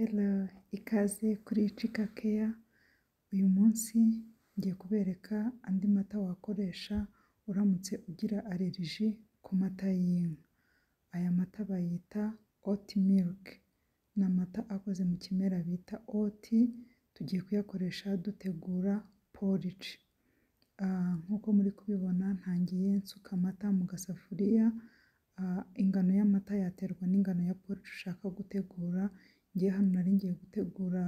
Hello, ikaze kuri Chika Care. Uyu munsi ngiye kubereka andi mata wakoresha uramutse ugira allergie ku mata y'inka. Aya mata bayita oat milk. Ni amata akoze mu kimera bita oat, tugiye kuyakoresha dutegura porridge. Nk'uko muri kubibona, ntangiye nsuka amata mu gasafuriya. Ingano y'amata yaterwa n'ingano ya porridge ushaka gutegura. Njyewe hano nari ngiye gutegura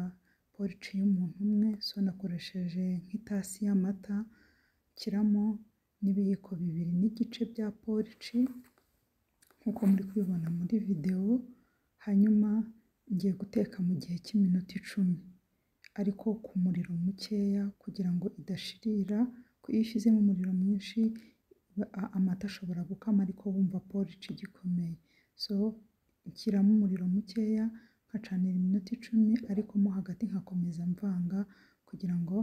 porridge y'umuntu umwe, so nakoresheje nk'itasi y'amata, nshyiramo n'ibiyiko 2.5 bya porridge nk'uko muri kubibona muri videwo. Hanyuma ngiye guteka mu gihe cy'iminota 10, ariko ku muriro mukeya kugira ngo idashirira, kuko iyo ushyizemo umuriro mwinshi amata ashobora gukama ariko wumva porridge igikomeye. So nshyiramo umuriro mukeya, nkacanira iminota 10, ariko mo hagati nkakomeza mvanga kugira ngo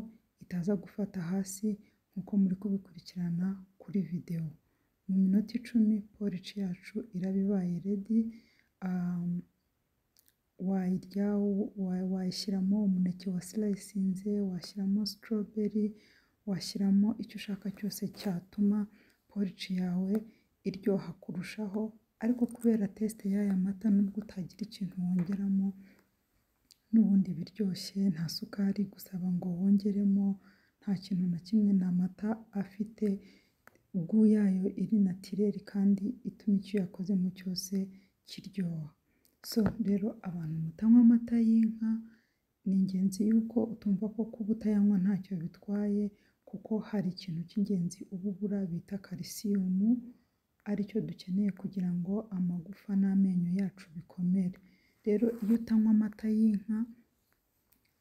itaza gufata hasi nk'uko muri kubikurikirana kuri videwo. Mu minota 10 porridge yacu iraba ibaye ready. Wayirya, wayishyiramo umuneke wa slicinze, washyiramo strawberry, washyiramo icyo ushaka cyose cyatuma porridge yawe iryoha kurushaho. Ariko kubera taste y'aya mata, nubwo utagira ikintu wongeramo, n'ubundi iba iryoshye. Nta sukari gusaba ngo wongeremo, nta kintu na kimwe. Ni amata afite goût yayo iri naturel kandi ituma icyo uyakozemo cyose kiryoha. So rero, abantu mutanywa amata y'inka, ni ingenzi yuko utumva ko kuba utayanywa ntacyo bitwaye, kuko hari ikintu cy'ingenzi uba ubura bita calcium, aricyo dukeneye kugira ngo amagufa n'amenyo yacu bikomere. Rero iyo utanywa amata y'inka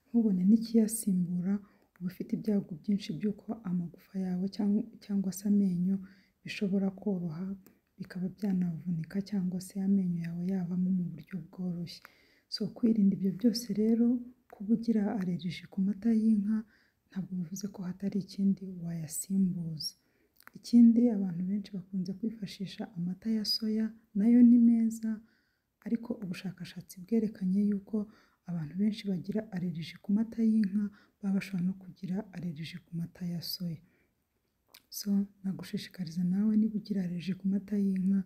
ntubone n'ikiyasimbura, uba ufite ibyago byinshi by'uko amagufa yawe cyangwa se amenyo bishobora koroha, bikaba byanavunika, cyangwa se amenyo yawe yavamo mu buryo bworoshye. So kwirinda ibyo byose rero, kuba ugira allergie ku mata y'inka ntabwo bivuze ko hatari ikindi wayasimbuza. Ikindi, abantu benshi bakunze kwifashisha amata ya soya, nayo ni meza, ariko ubushakashatsi bwerekanye yuko abantu benshi bagira allergie ku mata y'inka baba bashobora no kugira allergie ku mata ya soya. So nagushishikariza nawe, niba ugira allergie ku mata y'inka,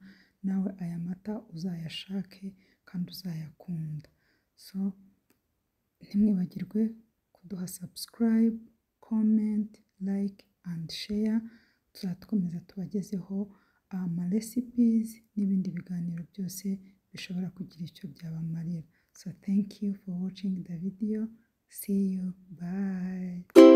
nawe aya mata uzayashake kandi uzayakunda. So ntimwibagirwe kuduha subscribe, comment, like and share. Tuzakomeza tubagezeho ama recipes n'ibindi biganiro byose bishobora kugira icyo byabamarira. So thank you for watching the video. See you, bye.